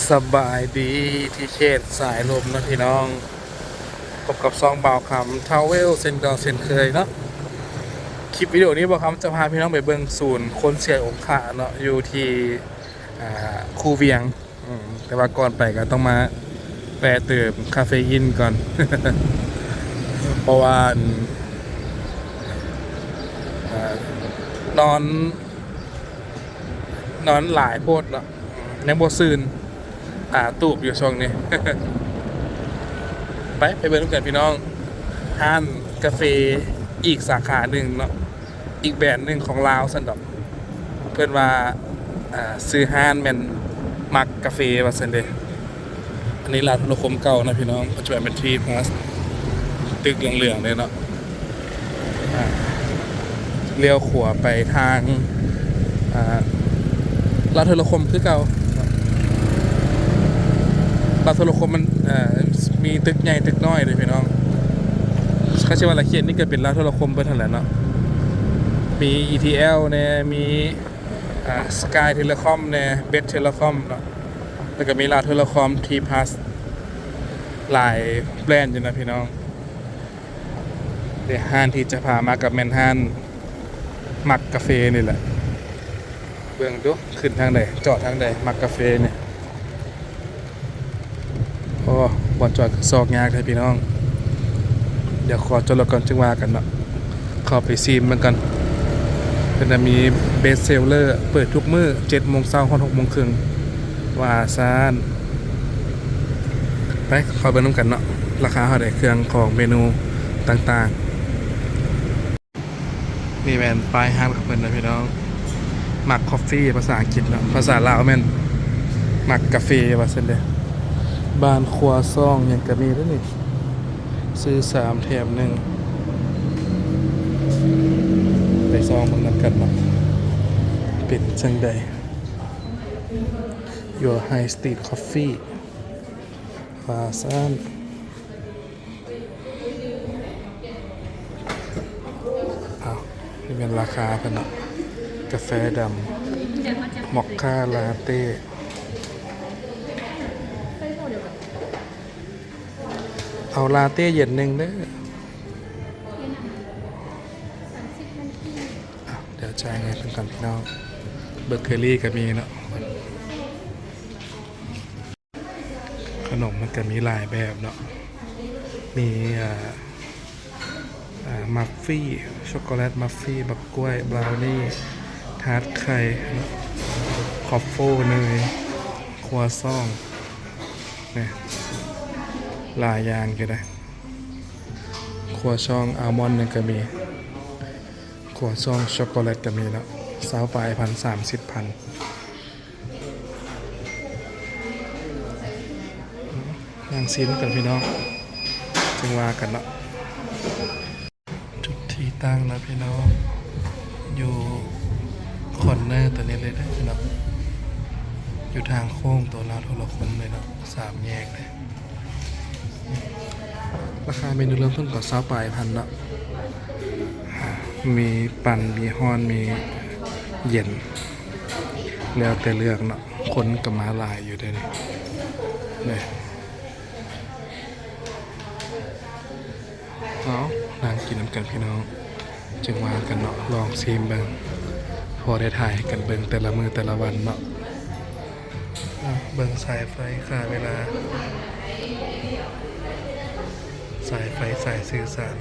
ສະບາຍດີທີ່ເຂດສາຍລົມເນາະພີ່ນ້ອງ, ພົບກັບຊ່ອງບ່າວຄຳທຣາວເວລເຊັ່ນເກົ່າເຊັ່ນເຄີຍເນາະ. ຄລິບວິດີໂອນີ້ບ່າວຄຳຈະພາພີ່ນ້ອງໄປເບິ່ງສູນຄົນເສຍອົງຄະເນາະ ຢູ່ທີ່ ອ່າ ຄູວຽງ. ອືມ ແຕ່ວ່າກ່ອນໄປກໍຕ້ອງມາແວະເຕີມຄາເຟອີນກ່ອນ ເພາະວ່າ ອັນ ອ່າ ນອນ ນອນຫຼາຍໂພດເນາະ ຍັງບໍ່ຊື່ນ ຕາຕູບຢູ່ຊ່ວງນີ້. ໄປ ໄປເບິ່ງນຳກັນພີ່ນ້ອງ ຮ້ານກາເຟອີກສາຂາໜຶ່ງເນາະ ອີກແບຣນໜຶ່ງຂອງລາວຊັ້ນດອກ. ເພິ່ນວ່າ ອ່າ ຊື່ຮ້ານແມ່ນມັກກາເຟວ່າຊັ້ນເດ. ອັນນີ້ລາວໂທລະຄົມເກົ່ານະພີ່ນ້ອງ, ປັດຈຸບັນເປັນທີພລັສ ຕຶກເຫຼືອງໆເລີຍເນາະ. ອ່າ ລ້ຽວຂວາໄປທາງ ອ່າ ລາວໂທລະຄົມຄືເກົ່າ. ລາວໂທລະຄົມມັນ ເອີ ມີຕຶກໃຫຍ່ຕຶກນ້ອຍເດ້ພີ່ນ້ອງ. ຄັນຊິວ່າລະເຂດນີ້ກໍເປັນລາວໂທລະຄົມເບິດຫັ້ນແຫຼະເນາະ, ມີອີທີແອລແດ່ ມີ ອ່າ ສະກາຍເທເລຄອມແດ່ ເບັດເທເລຄອມເນາະ, ແລ້ວກໍມີລາວໂທລະຄອມ ທີພລັສ ຫຼາຍແບຣນຢູ່ນະພີ່ນ້ອງ. ແຕ່ຮ້ານທີ່ຈະພາມາກໍແມ່ນຮ້ານມັກກາເຟນີ້ແຫຼະ. ເບິ່ງດູ ຂຶ້ນທາງໃດ ຈອດທາງໃດ ມັກກາເຟນີ້. ໂອ້ ບ່ອນຈອດກໍຊອກຍາກແທ້ພີ່ນ້ອງ. ດຽວຂໍຈອດລົດກ່ອນຈຶ່ງວ່າກັນເນາະ, ເຂົ້າໄປຊີມເບິ່ງກ່ອນ. ເພິ່ນຈະມີເບສເຊລເລີ ເປີດທຸກມື້ ເຈັດໂມງເຊົ້າຮອດຫົກໂມງເຄິ່ງ ວ່າຊັ້ນ. ໄປ ເຂົ້າເບິ່ງນຳກັນເນາະ ລາຄາເທົ່າໃດ ເຄື່ອງຂອງເມນູຕ່າງໆ. ນີ້ແມ່ນປ້າຍຮ້ານຂອງເພິ່ນນະພີ່ນ້ອງ, ມັກຄອບຟີ ພາສາອັງກິດເນາະ, ພາສາລາວແມ່ນມັກກາເຟວ່າຊັ້ນເດ. ບ້ານຄົວຊອງຫຍັງກໍມີເດ້ນີ້, ຊື້ສາມແຖມໜຶ່ງ. ໄປຊອງເບິ່ງນຳກັນເນາະ ເປັນຈັ່ງໃດ. Your High Street Coffee ວ່າຊັ້ນ. ອ້າວ ນີ້ແມ່ນລາຄາເພິ່ນເນາະ, ກາແຟດຳ ມອກຄາລາເຕ້. ເອົາລາເຕ້ເຢັນໜຶ່ງເດີ. ອ້າວ ດຽວຈ່າຍເງິນເພິ່ນກ່ອນພີ່ນ້ອງ. ເບເກີຣີກໍມີເນາະ. ຂະໜົມມັນກໍມີຫຼາຍແບບເນາະ, ມີ ອ່າ ອ່າ ມັບຟີ້ ຊັອກໂກແລັດມັບຟີ້ ບັກກ້ວຍ ບຣາວນີ ທາດໄຂ່ ຄອບໂຟ ເນີຍ ຄົວຊອງ ນະ ຫຼາຍຢ່າງຢູ່ເດ້. ຄົວຊອງອາມອນນີ້ກໍມີ, ຄົວຊອງຊັອກໂກແລັດກໍມີເນາະ, ຊາວປາຍພັນ ສາມສິບພັນ. ຍ່າງຊີມກັນພີ່ນ້ອງ ຈຶ່ງວ່າກັນເນາະ. ຈຸດທີ່ຕັ້ງນະພີ່ນ້ອງ ຢູ່ຄອນເນີຕົວນີ້ເລີຍເດີພີ່ນ້ອງ, ຢູ່ທາງໂຄ້ງຕົວລາວໂທລະຄົມເລີຍເນາະ, ສາມແຍກເລີຍ. ລາຄາເມນູເລີ່ມຕົ້ນກໍຊາວປາຍພັນເນາະ, ມີປັ່ນ ມີຮ້ອນ ມີເຢັນ ແລ້ວແຕ່ເລືອກເນາະ. ຄົນກໍມາຫຼາຍຢູ່ເດ້ນີ້ ນີ້. ເອົາ ນັ່ງກິນນຳກັນພີ່ນ້ອງ ຈຶ່ງວ່າກັນເນາະ, ລອງຊີມເບິ່ງ ພໍໄດ້ຖ່າຍໃຫ້ກັນເບິ່ງແຕ່ລະມື້ແຕ່ລະວັນເນາະ. ເອົາ ເບິ່ງສາຍໄຟຂ້າເວລາ, ສາຍໄຟສາຍສື່ສານ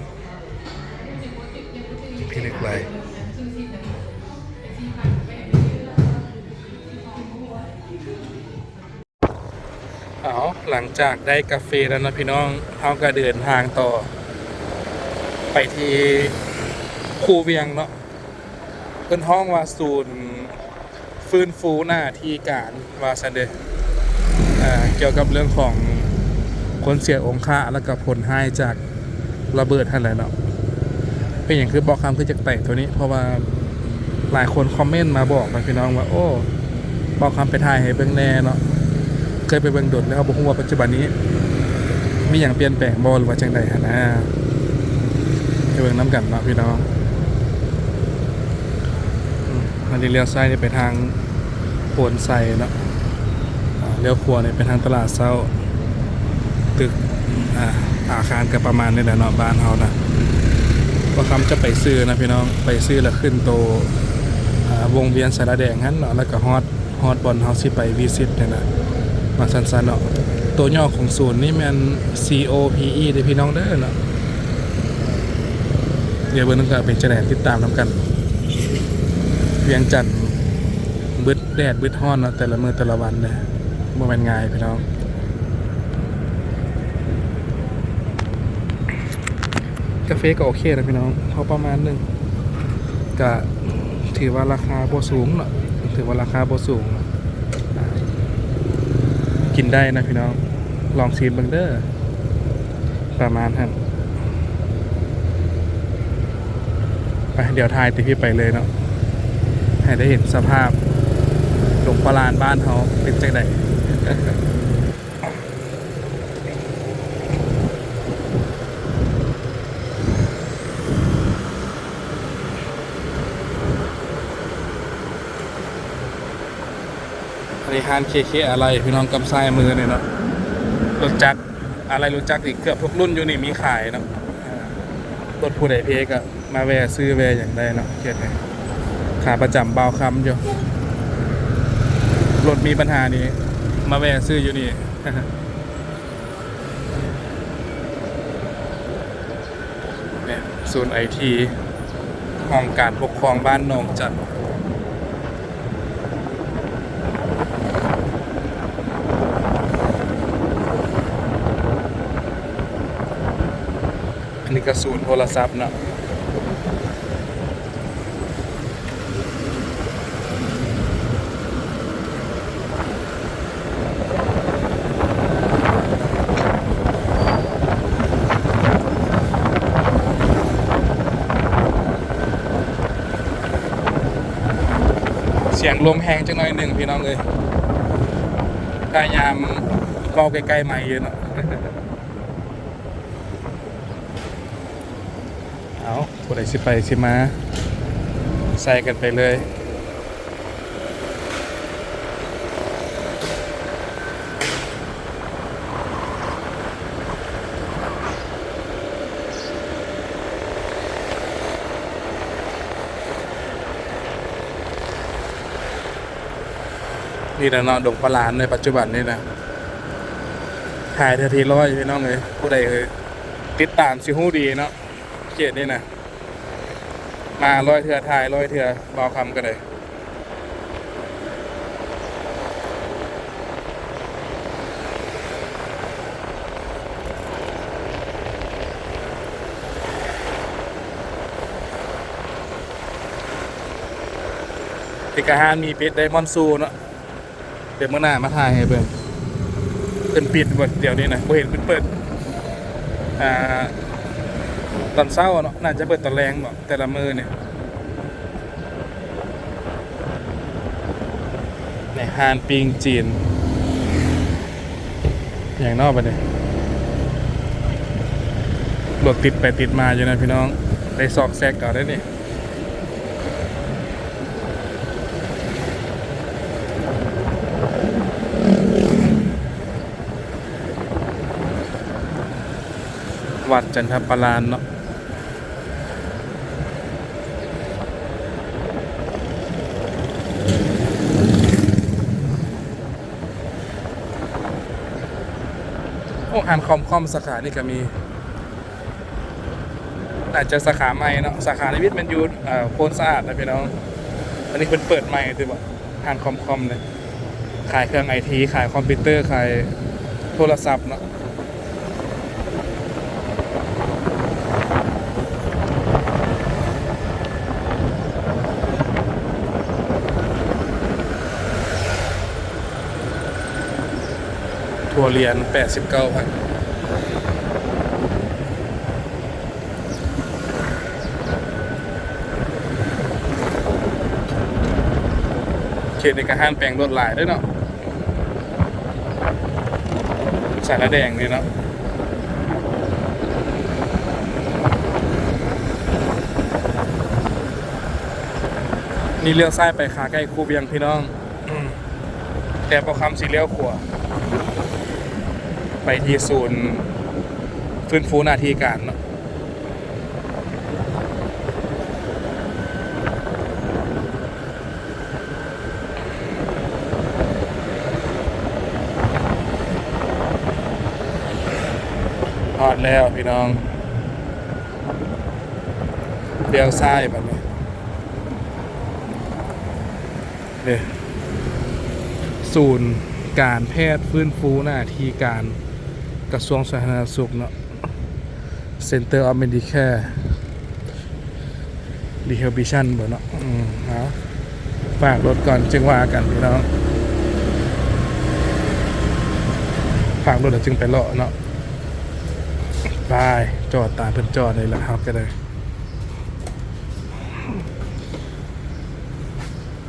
ພິລຶກຫຼາຍ. ເອົາ ຫຼັງຈາກໄດ້ກາເຟແລ້ວເນາະພີ່ນ້ອງ, ເຮົາກໍເດີນທາງຕໍ່ໄປທີ່ຄູວຽງເນາະ, ເພິ່ນຮ້ອງວ່າສູນຟື້ນຟູໜ້າທີ່ການວ່າຊັ້ນເດີ້. ອ່າ ກ່ຽວກັບເລື່ອງຂອງຄົນເສຍອົງຄະ ແລ້ວກໍຜົນຮ້າຍຈາກ ລະເບີດຫັ້ນແຫຼະເນາະ. ເປັນຫຍັງຄືບ່າວຄຳຄືຈະໄປຕົວນີ້ ເພາະວ່າຫຼາຍຄົນຄອມເມັນມາບອກນະພີ່ນ້ອງວ່າ ໂອ້ ບ່າວຄຳໄປຖ່າຍໃຫ້ເບິ່ງແດ່ເນາະ, ເຄີຍໄປເບິ່ງດົນແລ້ວ ບໍ່ຮູ້ວ່າປັດຈຸບັນນີ້ມີຫຍັງປ່ຽນແປງບໍ່ ຫຼືວ່າຈັ່ງໃດຫັ້ນນະ. ໄປເບິ່ງນຳກັນເນາະພີ່ນ້ອງ. ອືມ ອັນນີ້ລ້ຽວຊ້າຍນີ້ໄປທາງໂພນໄຊເນາະ, ອ່າ ລ້ຽວຂວານີ້ໄປທາງຕະຫຼາດເຊົ້າ ຕຶກ ອ່າ ອາຄານກໍປະມານນີ້ແຫຼະເນາະ ບ້ານເຮົານະ. ບ່າວຄຳຈະໄປຊື້ນະພີ່ນ້ອງ ໄປຊື້ແລ້ວຂຶ້ນໂຕ ອ່າ ວົງວຽນສາລາແດງຫັ້ນເນາະ ແລ້ວກໍຮອດ ຮອດບ່ອນເຮົາຊິໄປວິຊິດນີ້ນະ ວ່າຊັ້ນໆເນາະ. ໂຕຫຍໍ້ຂອງສູນນີ້ແມ່ນ C O P E ເດີ້ພີ່ນ້ອງເດີເນາະ. ດຽວເບິ່ງນຳກັນເປັນຈັ່ງໃດ ຕິດຕາມນຳກັນ. ວຽງຈັນບຶດແດດບຶດຮ້ອນເນາະ ແຕ່ລະມື້ແຕ່ລະວັນເດ້ ບໍ່ແມ່ນງ່າຍພີ່ນ້ອງ. ກາເຟກໍໂອເຄນະພີ່ນ້ອງ ພໍປະມານໜຶ່ງ ກະຖືວ່າລາຄາບໍ່ສູງເນາະ ຖືວ່າລາຄາບໍ່ສູງເນາະ ກິນໄດ້ນະພີ່ນ້ອງ ລອງຊີມເບິ່ງເດີ ປະມານຫັ້ນ. ໄປ ດຽວຖ່າຍແຕ່ພີ້ໄປເລີຍເນາະ ໃຫ້ໄດ້ເຫັນສະພາບດົງປະລານບ້ານເຮົາເປັນຈັ່ງໃດ. ອັນນີ້ຮ້ານ ເຄເຄ ອາໄຫຼ່ ພີ່ນ້ອງ ກັບຊ້າຍມືນີ້ເນາະ ລົດຈັກ ອາໄຫຼ່ລົດຈັກນີ້ເກືອບທຸກລຸ້ນຢູ່ນີ້ມີຂາຍເນາະ. ລົດຜູ້ໃດເພກະມາແວ່ຊື້ແວ່ຫຍັງໄດ້ເນາະ ເຂດນີ້ ຂາປະຈຳບ່າວຄຳຢູ່. ລົດມີບັນຫານີ້ມາແວ່ຊື້ຢູ່ນີ້. ແມ່ນ ສູນໄອທີ ຫ້ອງການປົກຄອງບ້ານໜອງຈັນ. ອັນນີ້ກໍສູນໂທລະສັບເນາະ. ສຽງລົມແຮງຈັກໜ້ອຍໜຶ່ງພີ່ນ້ອງເອີຍ ພະຍາຍາມເວົ້າໃກ້ໆໄມຢູ່ເນາະ. ເອົາ ຜູ້ໃດຊິໄປຊິມາ ໃສ່ກັນໄປເລີຍ. ນີ້ແຫຼະເນາະ ດົງປະລານໃນປັດຈຸບັນນີ້ນະ ຖ່າຍເທື່ອທີຮ້ອຍພີ່ນ້ອງເອີຍ. ຜູ້ໃດຕິດຕາມຊິຮູ້ດີເນາະ ເຂດນີ້ນະ ມາຮ້ອຍເທື່ອ ຖ່າຍຮ້ອຍເທື່ອ ບ່າວຄຳກໍໄດ້. ເປັນກະຮ້ານໝີ່ເປັດໄດມອນຊູເນາະ. ດຽວມື້ໜ້າມາຖ່າຍໃຫ້ເບິ່ງ ເພິ່ນປິດເບິດດຽວນີ້ນະ ບໍ່ເຫັນເພິ່ນເປີດ ອ່າ ຕອນເຊົ້າເນາະ ໜ້າຈະເປີດຕອນແລງເນາະ ແຕ່ລະມື້ນີ້. ໃນຮ້ານປີ້ງຈີນ ຫຍັງເນາະບັດນີ້ ລົດຕິດໄປຕິດມາຢູ່ນະພີ່ນ້ອງ ໄດ້ຊອກແຊກເອົາໄດ໋ນີ້. ວັດຈັນທະປາລານເນາະ. ໂອ້ ຮ້ານຄອມຄອມສາຂານີ້ກໍມີ. ໜ້າຈະສາຂາໃໝ່ເນາະ ສາຂາໃນວິດແມ່ນຢູ່ ເອີ ໂພນສະອາດນະພີ່ນ້ອງ. ອັນນີ້ເພິ່ນເປີດໃໝ່ ຖືວ່າຮ້ານຄອມຄອມເລີຍ ຂາຍເຄື່ອງໄອທີ ຂາຍຄອມພິວເຕີ ຂາຍໂທລະສັບເນາະ. ຖົ່ວລຽນແປດສິບເກົ້າພັນ. ເຂດນີ້ກໍຮ້ານແປງລົດຫຼາຍເດ້ເນາະ ສາລາແດງນີ້ເນາະ. ນີ້ລ້ຽວຊ້າຍໄປຂາໄກ່ຄູວຽງພີ່ນ້ອງ. ແຕ່ບໍ່ຄຳຊິລ້ຽວຂວາ ໄປທີ່ສູນຟື້ນຟູໜ້າທີ່ການເນາະ. ຮອດແລ້ວພີ່ນ້ອງ ລ້ຽວຊ້າຍບັດນີ້. ເດ້ ສູນການແພດຟື້ນຟູໜ້າທີ່ການ ກະຊວງສາທາລະນະສຸກເນາະ Center of Medicare Rehabilitation ບໍ່ເນາະ. ອືມ ເອົາ ຝາກລົດກ່ອນຈຶ່ງວ່າກັນພີ່ນ້ອງ ຝາກລົດແລ້ວຈຶ່ງໄປເລາະເນາະ. ໄປ ຈອດຕາມເພິ່ນຈອດນີ້ແຫຼະ ເຮົາກະໄດ້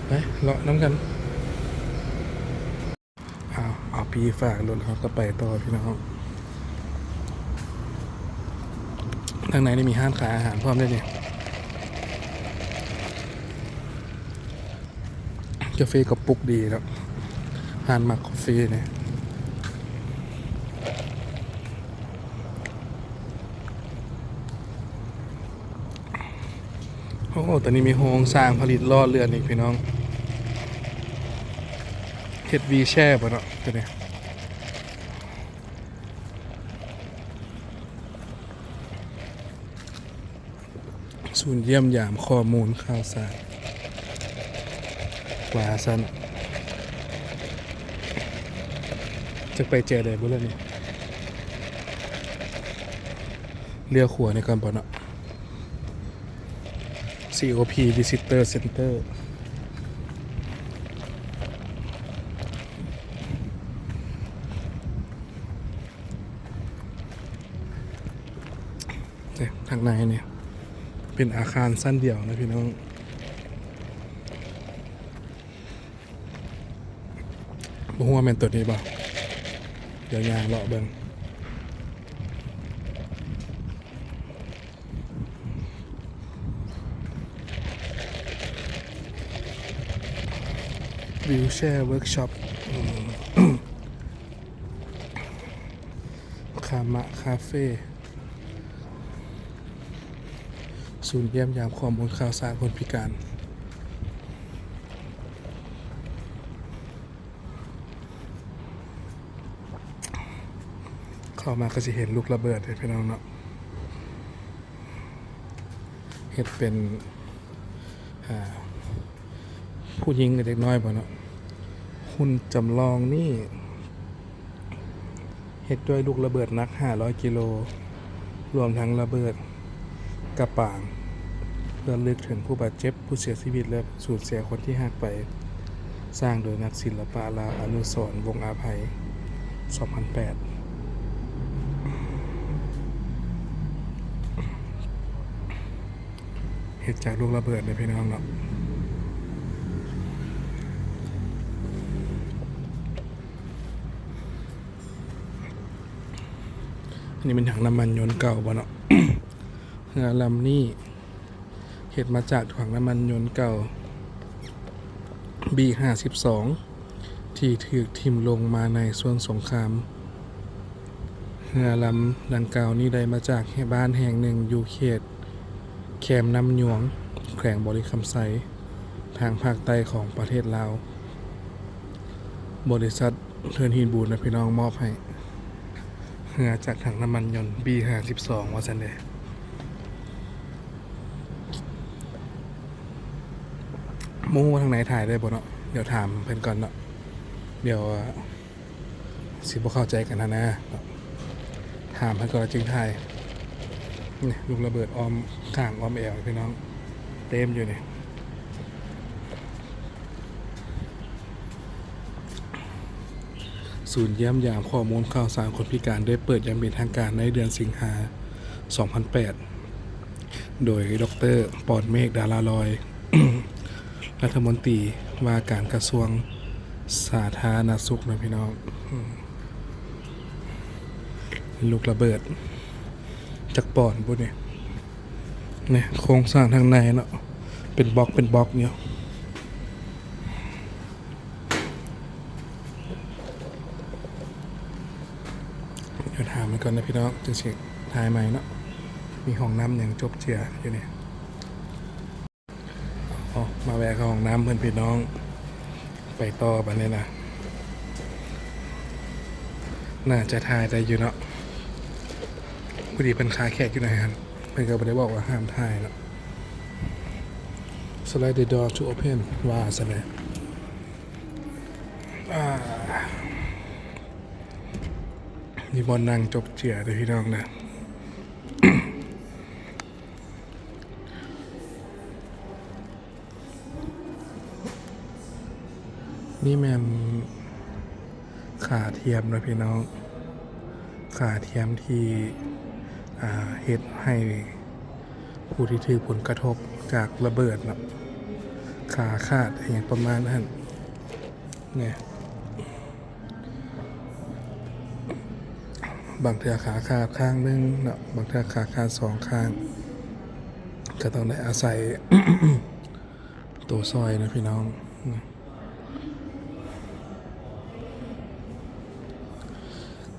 ໄປເລາະນຳກັນ. ເອົາ ເອົາປີ້ຝາກລົດ ເຮົາກະໄປຕໍ່ພີ່ນ້ອງ. ທາງໃນນີ້ມີຮ້ານຂາຍອາຫານພ້ອມເດ້ນີ້ ກາເຟກະປຸກດີເນາະ ຮ້ານໝາກກາເຟນີ້. ໂອ້ ຕອນນີ້ມີໂຮງສ້າງຜະລິດຫຼໍ່ເລືອນອີກພີ່ນ້ອງ ເຮັດວີແຊບໍ່ເນາະ ໂຕນີ້. ສູນຢ້ຽມຢາມຂໍ້ມູນຂ່າວສານວ່າຊັ້ນ ຈັກໄປແຈໃດບໍ່ລະນີ້. ລ້ຽວຂວານີ້ກ່ອນບໍ່ເນາະ COP Visitor Center. ເດ້ ທາງໃນນີ້ເປັນອາຄານຊັ້ນດຽວນະພີ່ນ້ອງ ບໍ່ຮູ້ວ່າແມ່ນໂຕນີ້ບໍ່ ດຽວຍ່າງເລາະເບິ່ງ. Wheelchair Workshop ອືມ ຄາມະຄາເຟ ສູນຢ້ຽມຢາມຂໍ້ມູນຂ່າວສານຄົນພິການ. ເຂົ້າມາກະຊິເຫັນລູກລະເບີດເດ້ພີ່ນ້ອງເນາະ ເຮັດເປັນ ອາ ຜູ້ຍິງ ແລະ ເດັກນ້ອຍບໍ່ເນາະ. ຫຸ່ນຈຳລອງນີ້ເຮັດດ້ວຍລູກລະເບີດໜັກຫ້າຮ້ອຍກິໂລ ລວມທັງລະເບີດກະປາງ ລະລຶກເຖິງຜູ້ບາດເຈັບ, ຜູ້ເສຍຊີວິດ ແລະ ສູນເສຍຄົນທີ່ຮັກໄປ. ສ້າງໂດຍນັກສິລະປະລາວ ອະນຸສອນ ວົງອາໄພ ສອງພັນແປດ. ເຮັດຈາກລູກລະເບີດເດ້ພີ່ນ້ອງເນາະ. ອັນນີ້ແມ່ນຖັງນ້ຳມັນຍົນເກົ່າບໍ່ເນາະ? ເຮືອລຳນີ້ເຮັດມາຈາກຖັງນ້ຳມັນຍົນເກົ່າ ບີຫ້າສິບສອງ ທີ່ຖືກຖິ້ມລົງມາໃນຊ່ວງສົງຄາມ. ເຮືອລຳດັ່ງກ່າວນີ້ໄດ້ມາຈາກບ້ານແຫ່ງໜຶ່ງຢູ່ເຂດແຄມນ້ຳຍວງ ແຂວງບໍລິຄຳໄຊ ທາງພາກໃຕ້ຂອງປະເທດລາວ. ບໍລິສັດເທີນຫີນບູນນະພີ່ນ້ອງ ມອບໃຫ້ເຮືອຈາກຖັງນ້ຳມັນຍົນ ບີຫ້າສິບສອງ ວ່າຊັ້ນເດ. ບໍ່ຮູ້ວ່າທາງໃນຖ່າຍໄດ້ບໍ່ເນາະ? ດຽວຖາມເພິ່ນກ່ອນເນາະ. ດຽວ ຊິບໍ່ເຂົ້າໃຈກັນຫັ້ນນະ ຖາມໃຫ້ກ່ອນແລ້ວຈຶ່ງຖ່າຍ. ນີ້ ລູກລະເບີດອ້ອມຂ້າງອ້ອມແອວພີ່ນ້ອງ ເຕັມຢູ່ນີ້. ສູນຢ້ຽມຢາມຂໍ້ມູນຂ່າວສານຄົນພິການ ໄດ້ເປີດຢ່າງເປັນທາງການໃນເດືອນສິງຫາ ສອງພັນແປດ ໂດຍ ດອກເຕີ ປອນເມກ ດາລາລອຍ ລັດຖະມົນຕີວ່າການກະຊວງສາທາລະນະສຸກນະພີ່ນ້ອງ. ອືມ ລູກລະເບີດຈັກປອນພຸ້ນນີ້. ນີ້ໂຄງສ້າງທາງໃນເນາະ ເປັນບລັອກເປັນບລັອກຢູ່. ດຽວຖາມມັນກ່ອນນະພີ່ນ້ອງ ຈຶ່ງຊິຖ່າຍໃໝ່ເນາະ. ມີຫ້ອງນ້ຳຫຍັງຈົບເຈຍຢູ່ນີ້. ອໍ ມາແວະເຂົ້າຫ້ອງນ້ຳເພິ່ນພີ່ນ້ອງ. ໄປຕໍ່ບາດນີ້ນະ. ໜ້າຈະຖ່າຍໄດ້ຢູ່ເນາະ. ພໍດີເພິ່ນຄາແຂກຢູ່ໃນຫັ້ນ ເພິ່ນກໍບໍ່ໄດ້ບອກວ່າຫ້າມຖ່າຍເນາະ. Slide the door to open ວ່າຊັ້ນແຫຼະ. ອ່າ ມີບ່ອນນັ່ງຈົບເຈຍເດີພີ່ນ້ອງເດີ. ນີ້ແມ່ນຂາທຽມເນາະພີ່ນ້ອງ, ຂາທຽມທີ່ ອ່າ ເຮັດໃຫ້ຜູ້ທີ່ຖືກຜົນກະທົບຈາກລະເບີດເນາະ, ຂາຂາດອີ່ຫຍັງປະມານນັ້ນ. ນີ້ ບາງເທື່ອຂາຂາດຂ້າງໜຶ່ງເນາະ, ບາງເທື່ອຂາຂາດສອງຂ້າງ ກໍຕ້ອງໄດ້ອາໄສໂຕຊ່ອຍນະພີ່ນ້ອງ.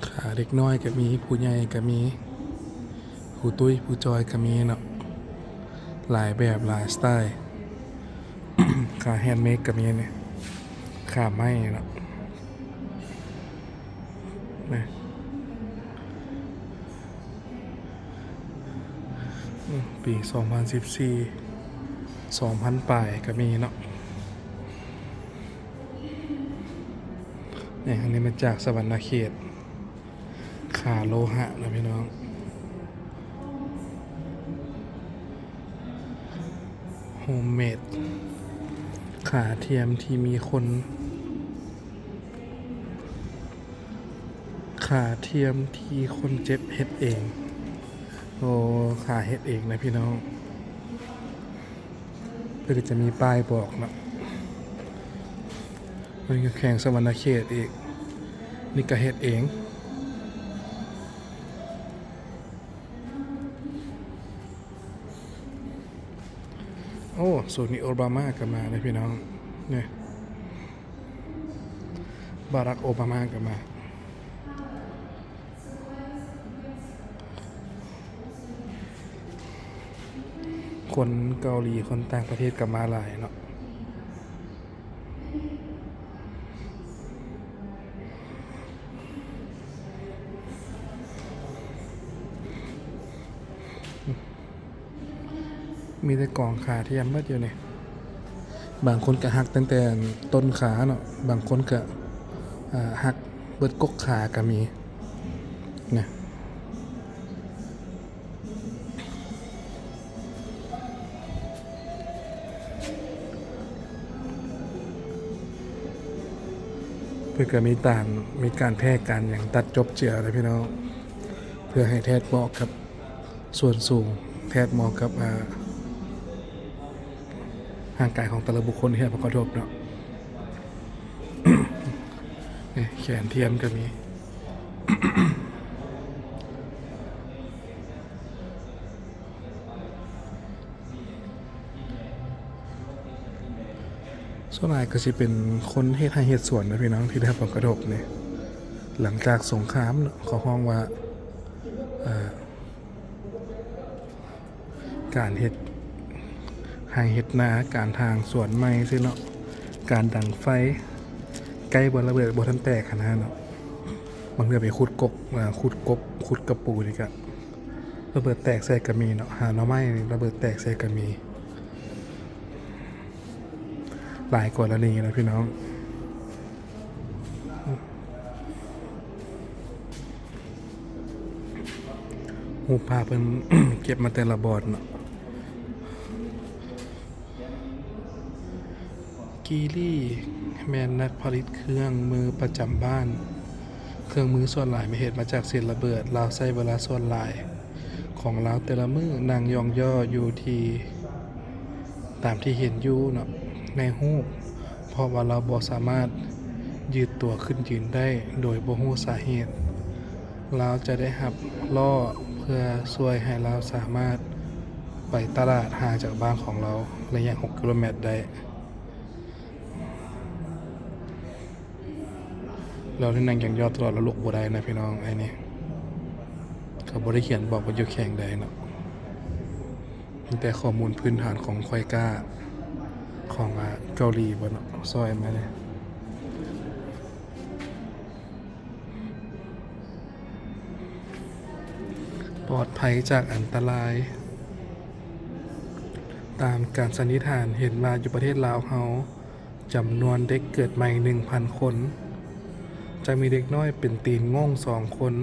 ຂາເດັກນ້ອຍກໍມີ, ຜູ້ໃຫຍ່ກໍມີ, ຜູ້ຕຸ້ຍຜູ້ຈ່ອຍກໍມີເນາະ, ຫຼາຍແບບຫຼາຍສະໄຕ. ຂາແຮນເມດກໍມີນີ້, ຂາໄມ້ເນາະ. ນະ ອືມ ປີສອງພັນສິບສີ່ ສອງພັນປາຍກໍມີເນາະ. ນີ້ ອັນນີ້ມາຈາກສະຫວັນນະເຂດ. ຂາໂລຫະນະພີ່ນ້ອງ. ໂຮມເມດ ຂາທຽມທີ່ມີຄົນ, ຂາທຽມທີ່ຄົນເຈັບເຮັດເອງ. ໂອ້ ຂາເຮັດເອງນະພີ່ນ້ອງ. ເພິ່ນກໍຈະມີປ້າຍບອກເນາະ. ເພິ່ນກໍແຂວງສະຫວັນນະເຂດອີກ, ນີ້ກໍເຮັດເອງ. ໂອ້ ໂຊນີ້ໂອບາມາກໍມາເດ້ພີ່ນ້ອງ. ນີ້ ບາຣັກໂອບາມາກໍມາ. ຄົນເກົາຫຼີ ຄົນຕ່າງປະເທດກໍມາຫຼາຍເນາະ. ມີແຕ່ກອງຂາທຽມເບິດຢູ່ນີ້. ບາງຄົນກໍຫັກຕັ້ງແຕ່ຕົ້ນຂາເນາະ, ບາງຄົນກໍ ເອີ່ ຫັກເບິດກົກຂາກໍມີນະ. ເພິ່ນກໍມີການ ມີການແທກການຫຍັງ ຕັດຈົບເຈືອນະພີ່ນ້ອງ, ເພື່ອໃຫ້ແທດເໝາະກັບ ສ່ວນສູງ ແທດເໝາະກັບ ອ່າ ຮ່າງກາຍຂອງແຕ່ລະບຸກຄົນທີ່ໄດ້ຮັບຜົນກະທົບເນາະ. ນີ້ແຂນທຽມກໍມີ. ສ່ວນຫຼາຍກໍຊິເປັນຄົນເຮັດໄຮ່ເຮັດສວນນະພີ່ນ້ອງ ທີ່ໄດ້ຮັບຜົນກະທົບນີ້ ຫຼັງຈາກສົງຄາມເນາະ. ເຂົາຮ້ອງວ່າ ເອີ່ ການເຮັດໄຮ່ເຮັດນາ, ການຖາງສວນໃໝ່ຊີ້ເນາະ, ການດັງໄຟ ໃກ້ບໍ່ລະເບີດ ບໍ່ທັນແຕກຫັ້ນນະເນາະ. ບາງເທື່ອໄປຂຸດກົກ ອ່າ ຂຸດກົກ ຂຸດກະປູນີ້ກະລະເບີດແຕກໃສ່ກະມີເນາະ, ຫາໜໍ່ໄມ້ລະເບີດແຕກໃສ່ກະມີ. ຫຼາຍກໍລະນີນະພີ່ນ້ອງ. ຮູບພາບເພິ່ນເກັບມາແຕ່ລະບ່ອນເນາະ. ກີລີແມ່ນນັກຜະລິດເຄື່ອງມືປະຈຳບ້ານ. ເຄື່ອງມືສ່ວນຫຼາຍແມ່ນເຮັດມາຈາກເສດລະເບີດ. ລາວໃຊ້ເວລາສ່ວນຫຼາຍຂອງລາວແຕ່ລະມື້ນັ່ງຢ່ອງຍໍ້ຢູ່ທີ່ ຕາມທີ່ເຫັນຢູ່ເນາະ ໃນຮູບ, ເພາະວ່າລາວບໍ່ສາມາດຢືດຕົວຂຶ້ນຢືນໄດ້ໂດຍບໍ່ຮູ້ສາເຫດ. ລາວຈະໄດ້ຮັບລໍ້ເພື່ອຊ່ວຍໃຫ້ລາວສາມາດໄປຕະຫຼາດຫ່າງຈາກບ້ານຂອງລາວໄລຍະຫົກກິໂລແມັດໄດ້. ລາວໄດ້ນັ່ງຢ່ອງຍໍ້ຕະຫຼອດ, ລາວລຸກບໍ່ໄດ້ນະພີ່ນ້ອງ. ໄອ້ນີ້ ເຂົາບໍ່ໄດ້ຂຽນບອກວ່າຢູ່ແຂວງໃດເນາະ, ມີແຕ່ຂໍ້ມູນພື້ນຖານຂອງໄຂກາຂອງ ອາ ເກົາຫຼີບໍ່ເນາະ ຊ່ອຍມາແດ່. ປອດໄພຈາກອັນຕະລາຍ. ຕາມການສັນນິຖານເຫັນວ່າຢູ່ປະເທດລາວເຮົາ ຈຳນວນເດັກເກີດໃໝ່ໜຶ່ງພັນຄົນ ຈະມີເດັກນ້ອຍເປັນຕີນໂງ່ງສອງຄົນ.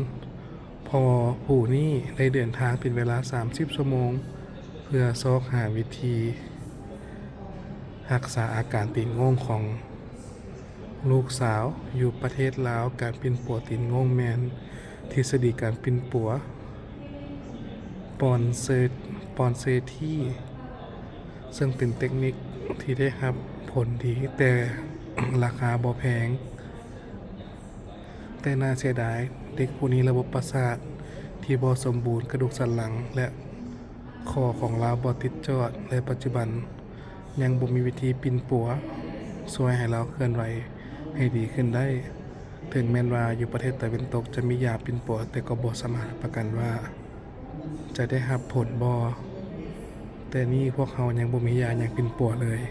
ພໍ່ຜູ້ນີ້ໄດ້ເດີນທາງເປັນເວລາສາມສິບຊົ່ວໂມງ ເພື່ອຊອກຫາວິທີຮັກສາອາການຕີນໂງ່ງຂອງລູກສາວ. ຢູ່ປະເທດລາວ, ການປິ່ນປົວຕີນໂງ່ງແມ່ນທິດສະດີການປິ່ນປົວປອນເຊ ປອນເຊທີ ເຊິ່ງເປັນເຕັກນິກທີ່ໄດ້ຮັບຜົນດີ, ແຕ່ລາຄາບໍ່ແພງ. ແຕ່ໜ້າເສຍດາຍ, ເດັກຜູ້ນີ້ລະບົບປະສາດທີ່ບໍ່ສົມບູນ, ກະດູກສັນຫຼັງ ແລະ ຂໍ້ຂອງລາວບໍ່ຕິດຈອດ, ແລະ ປັດຈຸບັນຍັງບໍ່ມີວິທີປິ່ນປົວຊ່ວຍໃຫ້ລາວເຄື່ອນໄຫວໃຫ້ດີຂຶ້ນໄດ້. ເຖິງແມ່ນວ່າຢູ່ປະເທດຕາເວັນຕົກຈະມີຢາປິ່ນປົວ, ແຕ່ກໍບໍ່ສາມາດຮັບປະກັນວ່າ ຈະໄດ້ຮັບຜົນບໍ່? ແຕ່ນີ້ພວກເຮົາຍັງບໍ່ມີຢາຫຍັງປິ່ນປົວເລີຍ.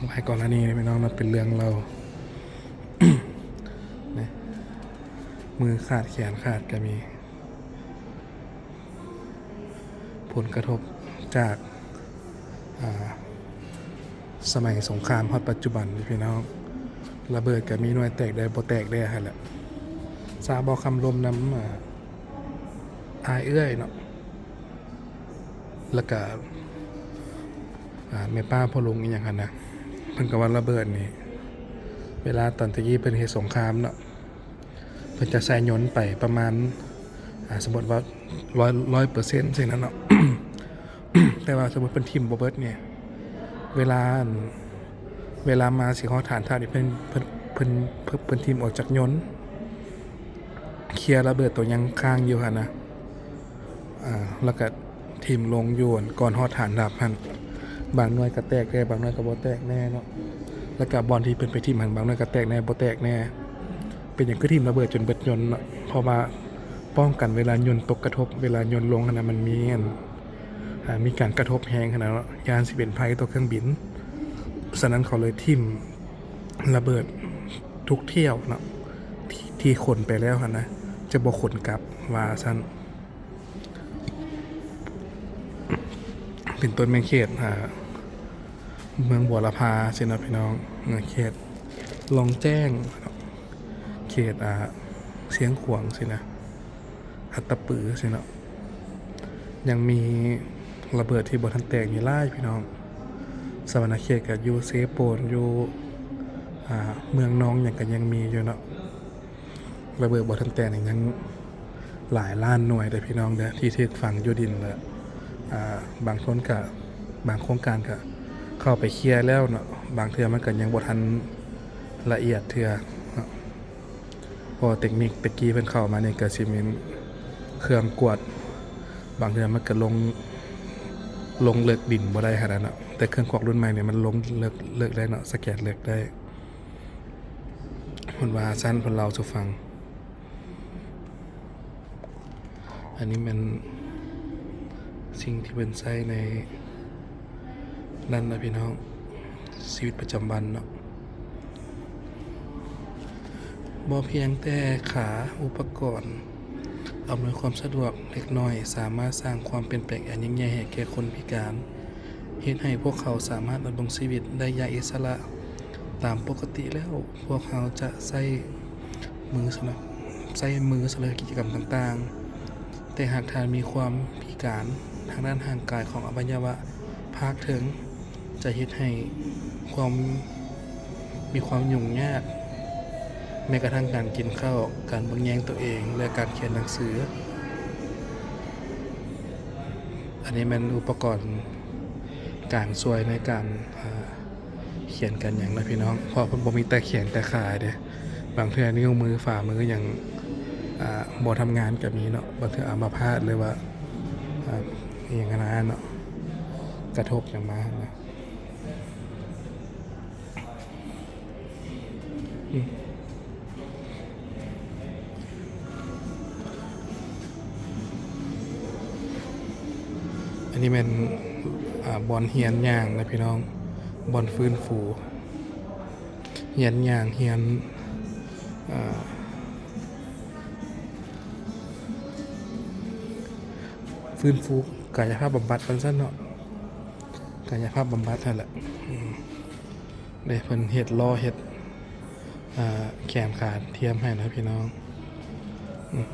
ຫຼາຍກໍລະນີເດ້ພີ່ນ້ອງເນາະ ເປັນເລື່ອງເລົ່າ ນະ ມືຂາດແຂນຂາດກໍມີ. ຜົນກະທົບຈາກ ອາ ສະໄໝສົງຄາມຮອດປັດຈຸບັນນີ້ພີ່ນ້ອງ, ລະເບີດກໍມີໜ່ວຍແຕກແດ່ບໍ່ແຕກແດ່ຫັ້ນແຫຼະ. ຊາວບໍ່ຄຳລົມນຳ ອາ ອ້າຍເອື້ອຍເນາະ ແລ້ວກະ ອາ ແມ່ປ້າພໍ່ລຸງອີ່ຫຍັງຫັ້ນນະ, ເພິ່ນກໍວ່າລະເບີດນີ້ ເວລາຕອນແຕ່ກີ້ເພິ່ນເຮັດສົງຄາມເນາະ ເພິ່ນຈະໃສ່ຍົນໄປປະມານ ອາ ສົມມຸດວ່າ ຮ້ອຍ ຮ້ອຍເປີເຊັນຊີ້ນະເນາະ, ແຕ່ວ່າສົມມຸດເພິ່ນຖິ້ມບໍ່ເບິດນີ້ ເວລາ ເວລາມາຊິຮອດຖານທາດນີ້ ເພິ່ນ ເພິ່ນ ເພິ່ນ ເພິ່ນ ເພິ່ນຖິ້ມອອກຈາກຍົນ ເຄຍລະເບີດໂຕຍັງຄ້າງຢູ່ຫັ້ນນະ ອາ ແລ້ວກະຖິ້ມລົງຢູ່ ອັນ ກ່ອນຮອດຖານດັບຫັ້ນ, ບາງໜ່ວຍກະແຕກແດ່ ບາງໜ່ວຍກະບໍ່ແຕກແນ່ເນາະ, ແລ້ວກະບ່ອນທີ່ເພິ່ນໄປຖິ້ມຫັ້ນ ບາງໜ່ວຍກະແຕກແນ່ບໍ່ແຕກແນ່. ເປັນຫຍັງຄືຖິ້ມລະເບີດຈົນເບິດຍົນເນາະ? ເພາະວ່າປ້ອງກັນເວລາຍົນຕົກກະທົບ ເວລາຍົນລົງຫັ້ນນະ ມັນມີ ອັນ ອາ ມີການກະທົບແຮງຫັ້ນນະເນາະ, ຢ້ານຊິເປັນໄພຕໍ່ເຄື່ອງບິນ. ສະນັ້ນເຂົາເລີຍຖິ້ມລະເບີດທຸກຖ້ຽວເນາະ ທີ່ ທີ່ຂົນໄປແລ້ວຫັ້ນນະ ຈະບໍ່ຂົນກັບ ວ່າຊັ້ນ. ເປັນຕົ້ນແມ່ນເຂດ ອາ ເມືອງບົວລະພາຊີ້ນະພີ່ນ້ອງ, ເຂດລ່ອງແຈ້ງ ເຂດ ອາ ຊຽງຂວາງຊີ້ນະ, ອັດຕະປືຊີ້ນະ. ຍັງມີລະເບີດທີ່ບໍ່ທັນແຕກນີ້ຫຼາຍພີ່ນ້ອງ, ສະຫວັນນະເຂດກະຢູ່, ເຊໂປນຢູ່, ອາ ເມືອງນອງຫຍັງກະຍັງມີຢູ່ເນາະ. ລະເບີດບໍ່ທັນແຕກນີ້ຍັງຫຼາຍລ້ານໜ່ວຍເດີ້ພີ່ນ້ອງເດີ້ ທີ່ຖືກຝັງຢູ່ດິນ ແລະ ອາ ບາງຄົນກະ ບາງໂຄງການກະເຂົ້າໄປເຄຍແລ້ວເນາະ, ບາງເທື່ອມັນກະຍັງບໍ່ທັນລະອຽດເທື່ອເນາະ ເພາະວ່າເຕັກນິກແຕ່ກີ້ເພິ່ນເຂົ້າມານີ້ກະຊິແມ່ນເຄື່ອງກວດ ບາງເທື່ອມັນກະລົງ ລົງເລິກດິນບໍ່ໄດ້ຂະໜາດເນາະ, ແຕ່ເຄື່ອງກວດລຸ້ນໃໝ່ນີ້ມັນລົງເລິກ ເລິກໄດ້ເນາະ ສະແກນເລິກໄດ້. ເພິ່ນວ່າຊັ້ນ ເພິ່ນເລົ່າສູ່ຟັງ. ອັນນີ້ແມ່ນສິ່ງທີ່ເພິ່ນໃຊ້ໃນນັ້ນນະພີ່ນ້ອງ, ຊີວິດປະຈຳວັນເນາະ. ບໍ່ພຽງແຕ່ຂາ, ອຸປະກອນອຳນວຍຄວາມສະດວກເລັກນ້ອຍ ສາມາດສ້າງຄວາມປ່ຽນແປງອັນຍິ່ງໃຫຍ່ໃຫ້ແກ່ຄົນພິການ. ເຮັດໃຫ້ພວກເຂົາສາມາດດຳລົງຊີວິດໄດ້ຢ່າງອິດສະຫຼະ. ຕາມປົກກະຕິແລ້ວ, ພວກເຮົາຈະໃຊ້ມືສຳລັບ, ໃຊ້ມືສຳລັບເຮັດກິດຈະກຳຕ່າງໆ, ແຕ່ຫາກທ່ານມີຄວາມພິການທາງດ້ານຮ່າງກາຍຂອງອະໄວຍະວະພາກເທິງ, ຈະເຮັດໃຫ້ຄວາມ, ມີຄວາມຫຍຸ້ງຍາກ, ແມ້ກະທັ່ງການກິນເຂົ້າ, ການເບິ່ງແຍງຕົວເອງ ແລະ ການຂຽນໜັງສື. ອັນນີ້ແມ່ນອຸປະກອນການຊ່ວຍໃນການ, ເອີ່, ຂຽນການຫຍັງນະພີ່ນ້ອງ, ເພາະເພິ່ນບໍ່ມີແຕ່ແຂນແຕ່ຂາເດ້, ບາງເທື່ອນິ້ວມື, ຝ່າມືຫຍັງ, ອາ, ບໍ່ທຳງານກໍມີເນາະ, ບາງເທື່ອອາມະພາດ ຫຼືວ່າ, ອາ, ອີ່ຫຍັງຫັ້ນນະເນາະ, ກະທົບຫຍັງມາຫັ້ນນະ. ອືມ. ນີ້ແມ່ນ ອ່າ ບ່ອນຮຽນຍ່າງນະພີ່ນ້ອງ, ບ່ອນຟື້ນຟູ ຮຽນຍ່າງ ຮຽນ ອ່າ ຟື້ນຟູກາຍະພາບບຳບັດວ່າຊັ້ນເນາະ, ກາຍະພາບບຳບັດຫັ້ນແຫຼະ. ອືມ ເດ້ ເພິ່ນເຮັດຫຼໍ່ ເຮັດ ອ່າ ແຂນຂາທຽມໃຫ້ນະພີ່ນ້ອງ. ອືມ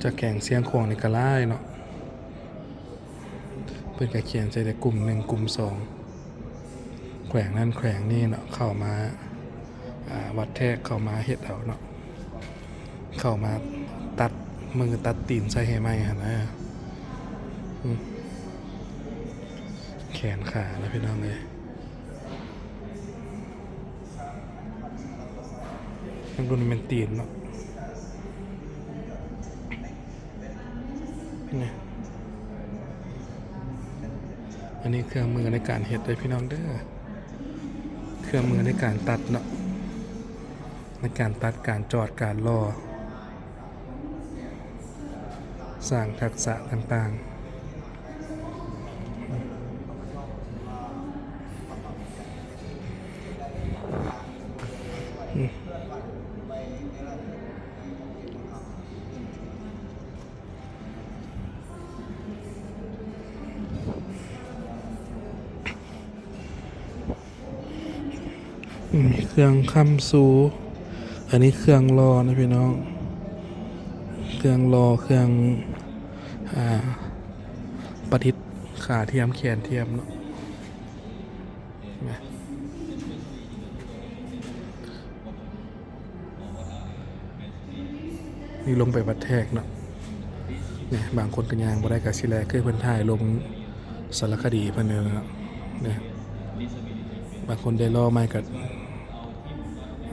ຈາກແຂວງຊຽງຂວາງນີ້ກໍຫຼາຍເນາະ, ເພິ່ນກໍຂຽນໃສ່ແຕ່ກຸ່ມໜຶ່ງ ກຸ່ມສອງ ແຂວງນັ້ນແຂວງນີ້ເນາະ ເຂົ້າມາ ອ່າ ວັດແທກ ເຂົ້າມາເຮັດເອົາເນາະ, ເຂົ້າມາຕັດມືຕັດຕີນໃສ່ໃຫ້ໃໝ່ຫັ້ນນະ. ອືມ ແຂນຂານະພີ່ນ້ອງເອີຍ. ທາງລຸ້ນແມ່ນຕີນເນາະ ນີ້. ອັນນີ້ເຄື່ອງມືໃນການເຮັດເດີພີ່ນ້ອງເດີ, ເຄື່ອງມືໃນການຕັດເນາະ, ໃນການຕັດ ການຈອດ ການຫຼໍ່ ສ້າງທັກສະຕ່າງໆ. ອືມ ເຄື່ອງຄ້ຳຊູ, ອັນນີ້ເຄື່ອງຫຼໍ່ນະພີ່ນ້ອງ, ເຄື່ອງຫຼໍ່ ເຄື່ອງ ອ່າ ປະດິດຂາທຽມ ແຂນທຽມເນາະ. ນີ້ລົງໄປວັດແທກເນາະ, ນີ້ບາງຄົນກໍຍ່າງບໍ່ໄດ້ກໍຊິແລ ຄືເພິ່ນຖ່າຍລົງສາລະຄະດີເພິ່ນນັ້ນແຫຼະເນາະ. ນີ້ບາງຄົນໄດ້ຫຼໍ່ໃໝ່ກໍ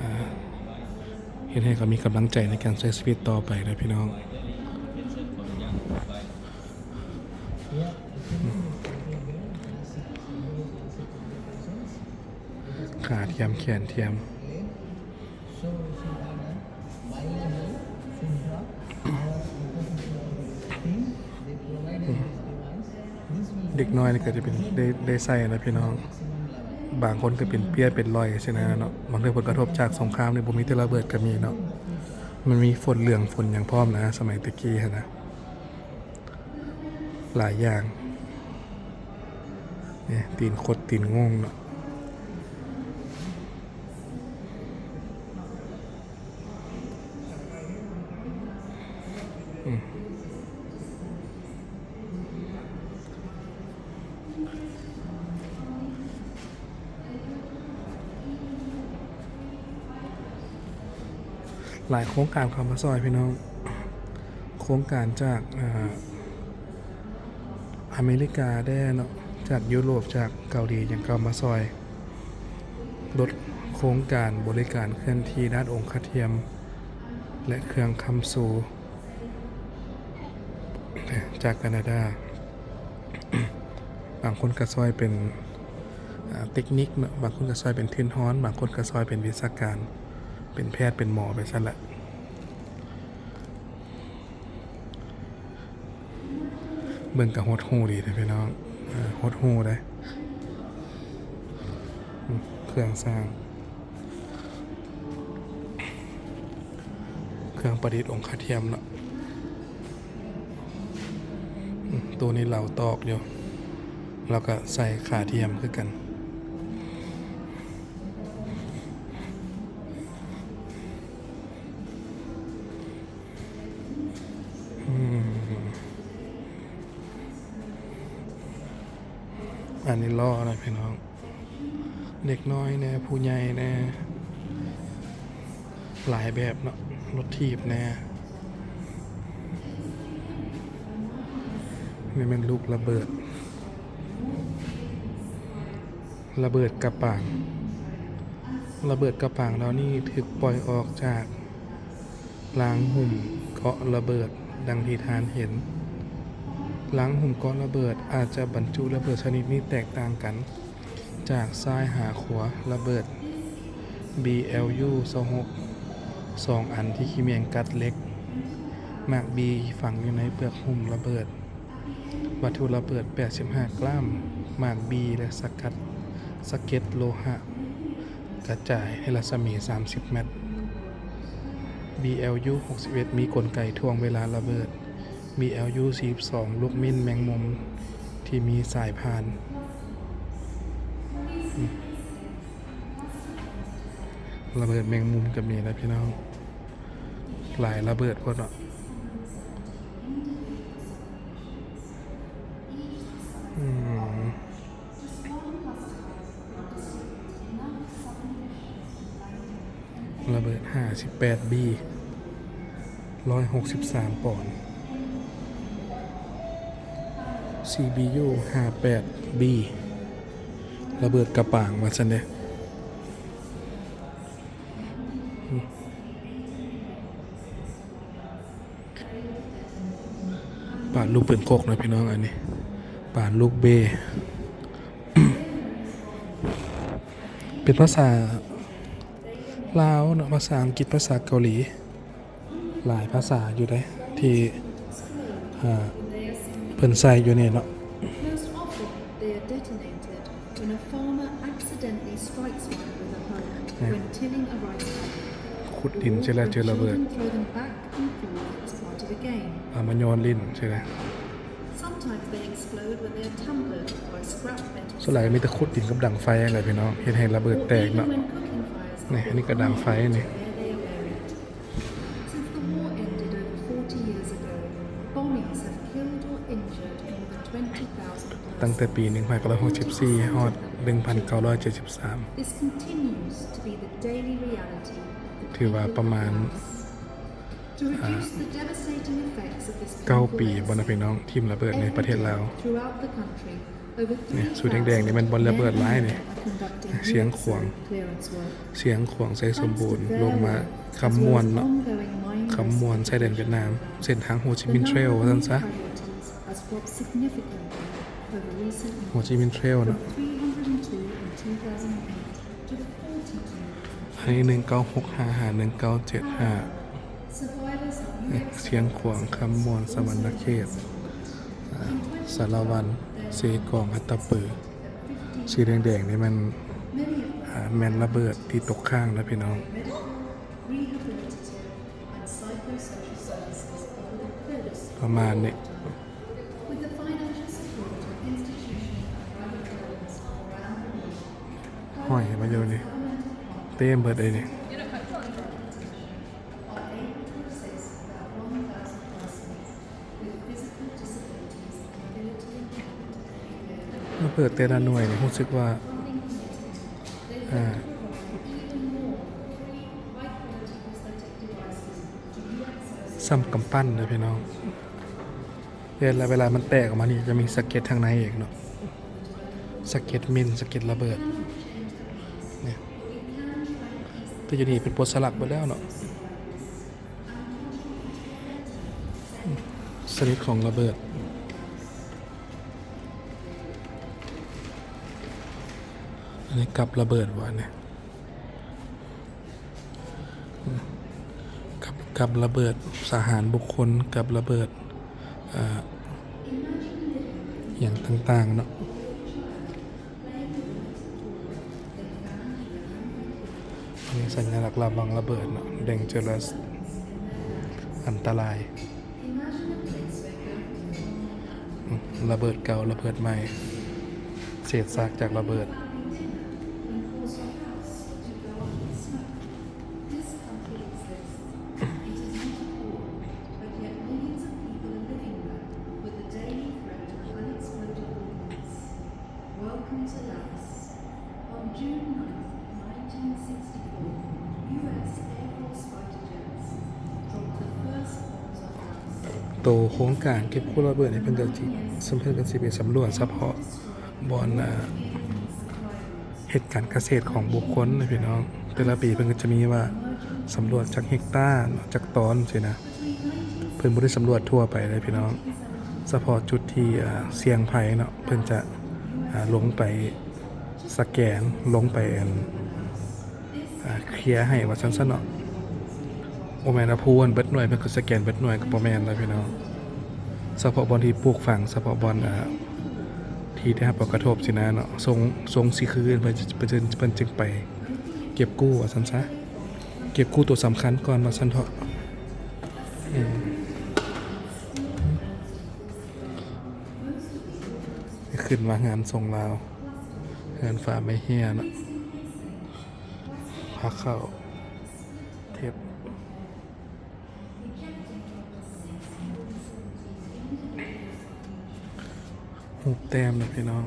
ອ່າ ເຮັດໃຫ້ເຂົາມີກຳລັງໃຈໃນການໃຊ້ຊີວິດຕໍ່ໄປນະພີ່ນ້ອງ. ຂາທຽມ ແຂນທຽມ. ເດັກນ້ອຍນີ້ກໍຈະເປັນ ໄດ້ ໄດ້ໃຊ້ນະພີ່ນ້ອງ, ບາງຄົນກໍເປັນເປ້ຍເປັນຫຼອຍຊີ້ນະເນາະ. ບາງເທື່ອຜົນກະທົບຈາກສົງຄາມນີ້ ບໍ່ມີແຕ່ລະເບີດກໍມີເນາະ, ມັນມີຝົນເຫຼືອງຝົນຫຍັງພ້ອມນະ ສະໄໝແຕ່ກີ້ຫັ້ນນະ. ຫຼາຍຢ່າງ. ນີ້ ຕີນຄົດ ຕີນງວງເນາະ. ອືມ ຫຼາຍໂຄງການເຂົ້າມາຊ່ອຍພີ່ນ້ອງ, ໂຄງການຈາກ ເອີ ອາເມລິກາແດ່ເນາະ, ຈາກຢູໂຣບ ຈາກເກົາຫຼີຫຍັງເຂົ້າມາຊ່ອຍ ລົດໂຄງການບໍລິການເຄື່ອນທີ່ດ້ານອົງຄະທຽມ ແລະ ເຄື່ອງຄ້ຳຊູ. ຈາກການາດາ ບາງຄົນກໍຊ່ອຍເປັນ ເຕັກນິກເນາະ, ບາງຄົນກໍຊ່ອຍເປັນທຶນຮອນ, ບາງຄົນກໍຊ່ອຍເປັນວິຊາການ ເປັນແພດ ເປັນໝໍ ໄປຊັ້ນລະ. ເບິ່ງກໍຫົດຫູ່ດີເດ້ພີ່ນ້ອງ, ຫົດຫູ່ເດ້. ເຄື່ອງສ້າງ ເຄື່ອງປະດິດອົງຄະທຽມເນາະ. ໂຕນີ້ເລົາຕອກຢູ່, ລາວກໍໃສ່ຂາທຽມຄືກັນ. ອືມ ອັນນີ້ຫຼໍ່ນະພີ່ນ້ອງ, ເດັກນ້ອຍແດ່ ຜູ້ໃຫຍ່ແດ່ ຫຼາຍແບບເນາະ, ລົດຖີບແດ່. ນີ້ແມ່ນລູກລະເບີດ. ລະເບີດກະປາງ. ລະເບີດກະປາງເຫຼົ່ານີ້ຖືກປ່ອຍອອກຈາກລາງຫຸ້ມເກາະລະເບີດ ດັ່ງທີ່ທ່ານເຫັນ. ລາງຫຸ້ມເກາະລະເບີດອາດຈະບັນຈຸລະເບີດຊະນິດນີ້ແຕກຕ່າງກັນຈາກຊ້າຍຫາຂວາ. ລະເບີດ ບີແອລຢູ ຊາວຫົກ ສອງອັນທີ່ຂີ້ແມງກັດເຫຼັກ ໝາກບີຝັງຢູ່ໃນເປືອກຫຸ້ມລະເບີດ. ວັດຖຸລະເບີດແປດສິບຫ້າກຣາມ, ໝາກບີ ແລະ ສະກັດ ສະເກັດໂລຫະ ກະຈາຍໃນລັດສະໝີສາມສິບແມັດ. ບີແອວຢູຫົກສິບເອັດ ມີກົນໄກຖ່ວງເວລາລະເບີດ. ບີແອວຢູສີ່ສິບສອງ ລູກມິ້ນແມງມຸມທີ່ມີສາຍພານ. ລະເບີດແມງມຸມກໍມີນະພີ່ນ້ອງ, ຫຼາຍລະເບີດໂພດເນາະ. ອືມ ລະເບີດຫ້າສິບແປດບີ ຮ້ອຍຫົກສິບສາມປອນ, ຊີບີຢູຫ້າແປດບີ ລະເບີດກະປາງວ່າຊັ້ນເດ. ປານລູກປືນກົກເນາະພີ່ນ້ອງ, ອັນນີ້ປານລູກເບ ເປັນພາສາລາວເນາະ, ພາສາອັງກິດ, ພາສາເກົາຫຼີ, ຫຼາຍພາສາຢູ່ເດ້ທີ່ ເອີ ເພິ່ນໃຊ້ຢູ່ນີ້ເນາະ. Most often they are detonated when a farmer accidentally strikes one with a hoe when tilling a rice paddy. ຂຸດດິນເສຍແລ້ວເຈີລະເບີດ. Children throw them back and forth as part of a game. ເອົາມາໂຍນຫຼິ້ນເສຍແລ້ວ. Sometimes they explode when they are tampered by scrap metal. ສ່ວນຫຼາຍກໍມີແຕ່ຂຸດດິນກັບດັງໄຟຫັ້ນແຫຼະພີ່ນ້ອງ, ເຮັດໃຫ້ລະເບີດແຕກເນາະ. Even when cooking fires are put on, there they are buried. ນີ້ ອັນນີ້ກໍດັງໄຟນີ້. Since the war ended over forty years ago, bombings have killed or injured more than twenty thousand persons. ຕັ້ງແຕ່ປີໜຶ່ງພັນເກົ້າຮ້ອຍຫົກສິບສີ່ ຮອດໜຶ່ງພັນເກົ້າຮ້ອຍເຈັດສິບສາມ. This continues to be the daily reality of the people of Laos. ຖືວ່າປະມານ To reduce the devastating effects of this painful legacy, ເກົ້າປີບໍ່ນະພີ່ນ້ອງ, ຖິ້ມລະເບີດໃນປະເທດລາວ. Throughout the country, ນີ້ ສູນແດງໆນີ້ແມ່ນບ່ອນລະເບີດຫຼາຍນີ້. ຊຽງຂວາງ, ຊຽງຂວາງ ໄຊສົມບູນ, ລົງມາຄຳມ່ວນເນາະ, ຄຳມ່ວນ ຊາຍແດນຫວຽດນາມ, ເສັ້ນທາງໂຮຈິມິນເທຣວວ່າຊັ້ນຊະ, ໂຮຈິມິນເທຣວເນາະ. ອັນນີ້ ໜຶ່ງເກົ້າຫົກຫ້າ ຫາ ໜຶ່ງເກົ້າເຈັດຫ້າ. ຊຽງຂວາງ, ຄຳມ່ວນ, ສະຫວັນນະເຂດ, ສາລະວັນ, ເຊກອງ, ອັດຕະປື. ສີແດງໆນີ້ແມ່ນ ແມ່ນລະເບີດທີ່ຕົກຄ້າງນະພີ່ນ້ອງ. ປະມານນີ້. ຫ້ອຍມາຢູ່ນີ້ ເຕັມເບິດເລີຍນີ້. ລະເບີດແຕ່ລະໜ່ວຍນີ້ ຮູ້ສຶກວ່າ ອ່າ ສ່ຳກຳປັ້ນເດີພີ່ນ້ອງ. ເວລາ ເວລາມັນແຕກອອກມານີ້ ຈະມີສະເກັດທາງໃນອີກເນາະ, ສະເກັດມິ້ນ ສະເກັດລະເບີດນີ້. ແຕ່ຢູ່ນີ້ເພິ່ນປົດສະຫຼັກເບິດແລ້ວເນາະ, ຊະນິດຂອງລະເບີດ. ອັນນີ້ກັບລະເບີດບໍ່ ອັນນີ້? ກັບ ກັບລະເບີດສະຫານບຸກຄົນ, ກັບລະເບີດ ເອີ ຫຍັງຕ່າງໆເນາະ. ອັນນີ້ສັນຍາລັກລະວັງລະເບີດເນາະ, ແດງເຈີຣັສ ອັນຕະລາຍ. ລະເບີດເກົ່າ ລະເບີດໃໝ່, ເສດຊາກຈາກລະເບີດ. Welcome to Laos. On June ninth, nineteen sixty-four, U S Air Force fighter jets dropped the first bombs on Laos. ໂຕໂຄງການເກັບກູ້ລະເບີດນີ້ ເພິ່ນກໍຊິ ເພິ່ນກໍຊິໄປສຳຫຼວດສະເພາະບ່ອນ ເຮັດການກະເສດຂອງບຸກຄົນນະພີ່ນ້ອງ. ແຕ່ລະປີເພິ່ນກໍຈະມີວ່າສຳຫຼວດຈັກເຮັກຕາ ຈັກຕອນຊີ້ນະ. ເພິ່ນບໍ່ໄດ້ສຳຫຼວດທົ່ວໄປເດ້ພີ່ນ້ອງ, ສະເພາະຈຸດທີ່ ເອີ ສ່ຽງໄພເນາະ ເພິ່ນຈະ ເອີ ລົງໄປສະແກນ ລົງໄປ ອັນ ເອີ ເຄລຍໃຫ້ວ່າຊັ້ນຊະເນາະ. ບໍ່ແມ່ນວ່າພູເພິ່ນເບິດໜ່ວຍ ເພິ່ນກໍສະແກນເບິດໜ່ວຍ ກໍບໍ່ແມ່ນເດ້ພີ່ນ້ອງ. ສະເພາະບ່ອນທີ່ປູກຝັງ, ສະເພາະບ່ອນ ເອີ ທີ່ໄດ້ຮັບຜົນກະທົບຊີ້ນະເນາະ, ຊົງ ຊົງຊິຄືນ ເພິ່ນ ເພິ່ນ ເພິ່ນຈຶ່ງໄປເກັບກູ້ວ່າຊັ້ນຊະ, ເກັບກູ້ໂຕສຳຄັນກ່ອນວ່າຊັ້ນເຖາະ. ອືມ ຂຶ້ນມາເຮືອນຊົງລາວ, ເຮືອນຟ້າໄມ້ເຮຍເນາະ, ພາເຂົ້າ ເທັບ ຮູບແຕ້ມນະພີ່ນ້ອງ,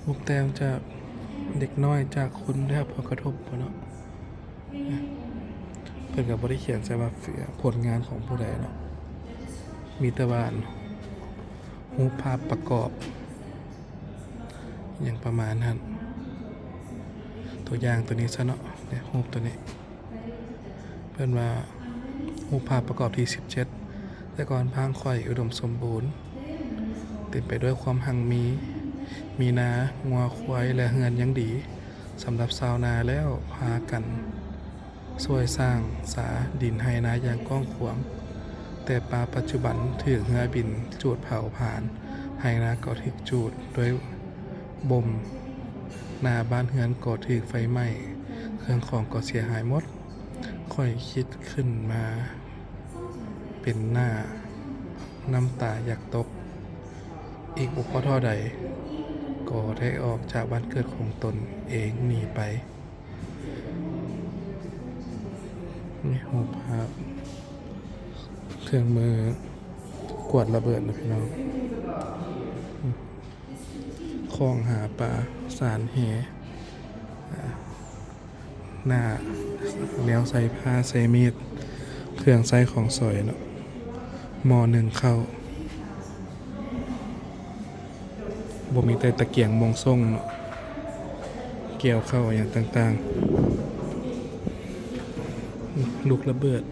ຮູບແຕ້ມຈາກເດັກນ້ອຍ ຈາກຄົນໄດ້ຮັບຜົນກະທົບພຸ້ນເນາະ. ເພິ່ນກໍບໍ່ໄດ້ຂຽນໃສ່ວ່າຜົນງານຂອງຜູ້ໃດເນາະ, ມີແຕ່ວ່າຮູບພາບປະກອບ ຫຍັງປະມານຫັ້ນ. ຕົວຢ່າງຕົວນີ້ຊະເນາະ, ຮູບຕົວນີ້ ເພິ່ນວ່າ ຮູບພາບປະກອບທີສິບເຈັດ ແຕ່ກ່ອນບ້ານຂ້ອຍອຸດົມສົມບູນ ເຕັມໄປດ້ວຍຄວາມຮັ່ງມີ, ມີນາ, ງົວ, ຄວາຍ ແລະ ເຮືອນຍັງດີສຳລັບຊາວນາ, ແລ້ວພາກັນ ຊ່ວຍສ້າງສາດິນໄຮ່ນາຢ່າງກວ້າງຂວາງ, ແຕ່ປາປັດຈຸບັນຖືກເຮືອບິນຈູດເຜົາຜານ, ໄຮ່ນາກໍຖືກຈູດດ້ວຍບົ່ມ, ໜ້າບ້ານເຮືອນກໍຖືກໄຟໄໝ້, ເຄື່ອງຂອງກໍເສຍຫາຍໝົດ. ຂ້ອຍຄິດຂຶ້ນມາເປັນໜ້າ, ນ້ຳຕາຢາກຕົກ. ອີກບໍ່ພໍເທົ່າໃດ ກໍໄດ້ອອກຈາກບ້ານເກີດຂອງຕົນເອງໜີໄປ. ນີ້ຮູບພາບເຄື່ອງມືກວດລະເບີດນະພີ່ນ້ອງ, ຄອງຫາປາ, ສານແຫ, ໜ້າ, ແນວໃສ່ຜ້າໃສ່ມີດ, ເຄື່ອງໃຊ້ຂອງສອຍເນາະ, ໝໍ້ໜຶ້ງເຂົ້າ. ບໍ່ມີແຕ່ຕະກຽງມວງຊົງເນາະ, ແກ້ວເຂົ້າຫຍັງຕ່າງໆ. ລູກລະເບີດ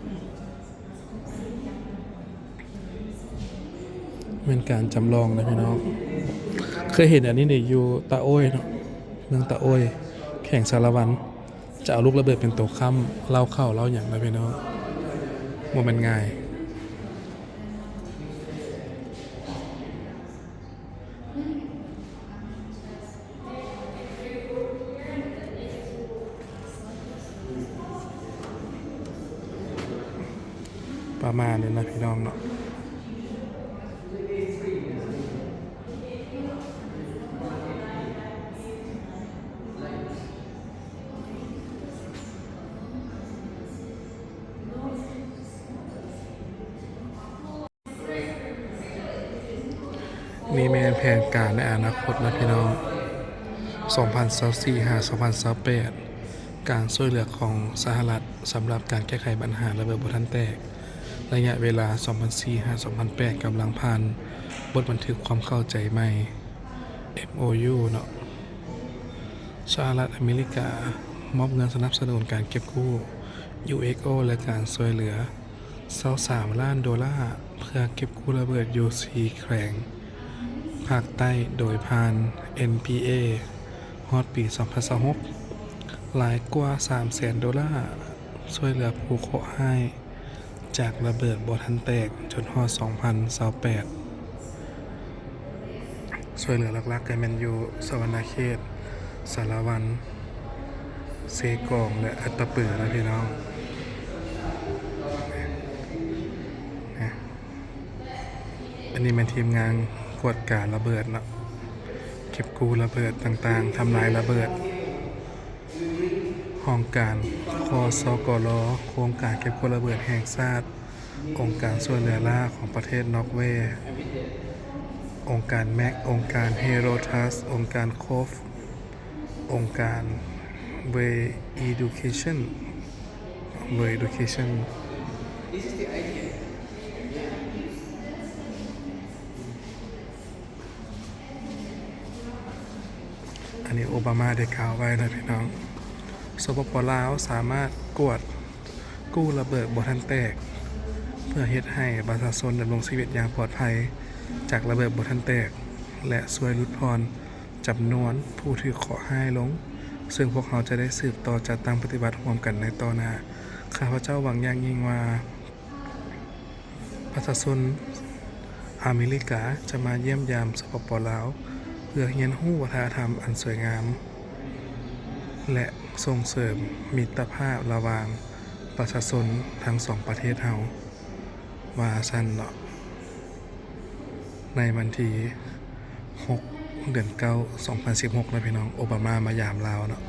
ແມ່ນການຈຳລອງນະພີ່ນ້ອງ. ເຄີຍເຫັນອັນນີ້ນີ້ຢູ່ຕາໂອ້ຍເນາະ, ເມືອງຕາໂອ້ຍ ແຂວງສາລະວັນ. ຈະເອົາລູກລະເບີດເປັນໂຕຄ້ຳເຫຼົ້າເຂົ້າເຫຼົ້າຫຍັງນະພີ່ນ້ອງ, ບໍ່ແມ່ນງ່າຍ. ປະມານນີ້ນະພີ່ນ້ອງເນາະ. ນີ້ແມ່ນແຜນການໃນອະນາຄົດນະພີ່ນ້ອງ, ສອງພັນຊາວສີ່ ຫາ ສອງພັນຊາວແປດ, ການຊ່ວຍເຫຼືອຂອງສະຫະລັດສຳລັບການແກ້ໄຂບັນຫາລະເບີດບໍ່ທັນແຕກ ໄລຍະເວລາ ສອງພັນສີ່ ຫາ ສອງພັນແປດ ກຳລັງຜ່ານບົດບັນທຶກຄວາມເຂົ້າໃຈໃໝ່ ເອັມໂອຢູ ເນາະ. ສະຫະລັດອາເມລິກາມອບເງິນສະໜັບສະໜູນການເກັບກູ້ ຢູເອັກໂອ ແລະ ການຊ່ວຍເຫຼືອ ຊາວສາມລ້ານໂດລາ ເພື່ອເກັບກູ້ລະເບີດຢູ່ສີ່ແຂວງພາກໃຕ້ ໂດຍຜ່ານ ເອັນບີເອ ຮອດປີສອງພັນຊາວຫົກ, ຫຼາຍກວ່າສາມແສນໂດລາ ຊ່ວຍເຫຼືອຜູ້ເຄາະຮ້າຍຈາກລະເບີດບໍ່ທັນແຕກຈົນຮອດສອງພັນຊາວແປດ. ຊ່ວຍເຫຼືອຫຼັກໆກໍແມ່ນຢູ່ສະຫວັນນະເຂດ, ສາລະວັນ, ເຊກອງ ແລະ ອັດຕະປືນະພີ່ນ້ອງ. ອັນນີ້ແມ່ນທີມງານກວດກາລະເບີດເນາະ, ເກັບກູ້ລະເບີດຕ່າງໆ, ທຳລາຍລະເບີດ. ຫ້ອງການ ຄສກລ, ໂຄງການເກັບກູ້ລະເບີດແຫ່ງຊາດ, ອົງການຊ່ວຍເຫຼືອລ້າຂອງປະເທດນອກເວ, ອົງການ ແມັກ, ອົງການ ເຮໂຣທຣັສ, ອົງການ ໂຄຟ, ອົງການ ເວ ເອດູເຄຊັນ, ເວ ເອດູເຄຊັນ. ອັນນີ້ໂອບາມາໄດ້ກ່າວໄວ້ນະພີ່ນ້ອງ, ສປປ ລາວ ສາມາດກວດກູ້ລະເບີດບໍ່ທັນແຕກ ເພື່ອເຮັດໃຫ້ປະຊາຊົນດຳລົງຊີວິດຢ່າງປອດໄພຈາກລະເບີດບໍ່ທັນແຕກ ແລະ ຊ່ວຍຫຼຸດຜ່ອນຈຳນວນຜູ້ຖືກເຄາະຮ້າຍລົງ, ເຊິ່ງພວກເຮົາຈະໄດ້ສືບຕໍ່ຈັດຕັ້ງປະຕິບັດຮ່ວມກັນໃນຕໍ່ໜ້າ. ຂ້າພະເຈົ້າຫວັງຢ່າງຍິ່ງວ່າ ປະຊາຊົນອາເມລິກາຈະມາຢ້ຽມຢາມ ສປປ ລາວ ເພື່ອຮຽນຮູ້ວັດທະນະທຳອັນສວຍງາມ ແລະ ສົ່ງເສີມມິດຕະພາບລະຫວ່າງປະຊາຊົນທັງສອງປະເທດເຮົາ ວ່າຊັ້ນເນາະ. ໃນວັນທີຫົກ ເດືອນເກົ້າ ສອງພັນສິບຫົກເນາະພີ່ນ້ອງ, ໂອບາມາມາຢາມລາວເນາະ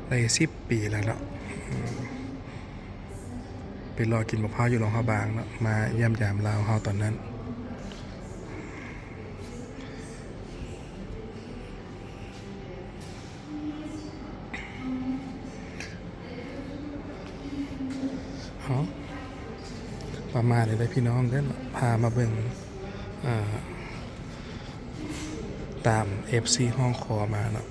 ໄດ້ສິບປີແລ້ວເນາະ. ໄປເລາະກິນບັກພ້າວຢູ່ຫຼວງພະບາງເນາະ, ມາຢ້ຽມຢາມລາວເຮົາຕອນນັ້ນ. ເອົາ ປະມານນີ້ແຫຼະພີ່ນ້ອງເດີເນາະ, ພາມາເບິ່ງ ເອີ ຕາມເອັຟຊີຮ້ອງຂໍມາເນາະ,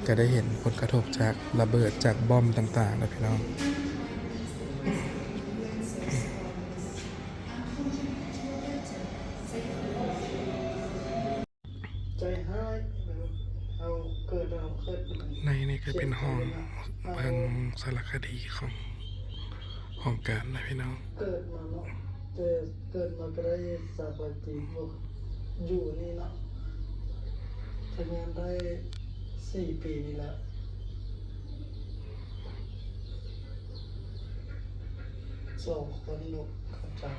ກະໄດ້ເຫັນຜົນກະທົບຈາກລະເບີດ ຈາກບອມຕ່າງໆເນາະພີ່ນ້ອງ. ໃຈຮ້າຍ ແບບເຮົາເກີດມາ ເຮົາເຄີຍ ໃນນີ້ກະເປັນຫ້ອງເບິ່ງສາລະຄະດີຂອງຫ້ອງການນະພີ່ນ້ອງ. ເກີດມາເນາະ ແຕ່ເກີດມາກະໄດ້ສາມປີ ຢູ່ນີ້ເນາະ, ທຳງານໄດ້ສີ່ປີນີ້ແຫຼະ. ສອງຄົນລູກເຂົາເຈົ້າ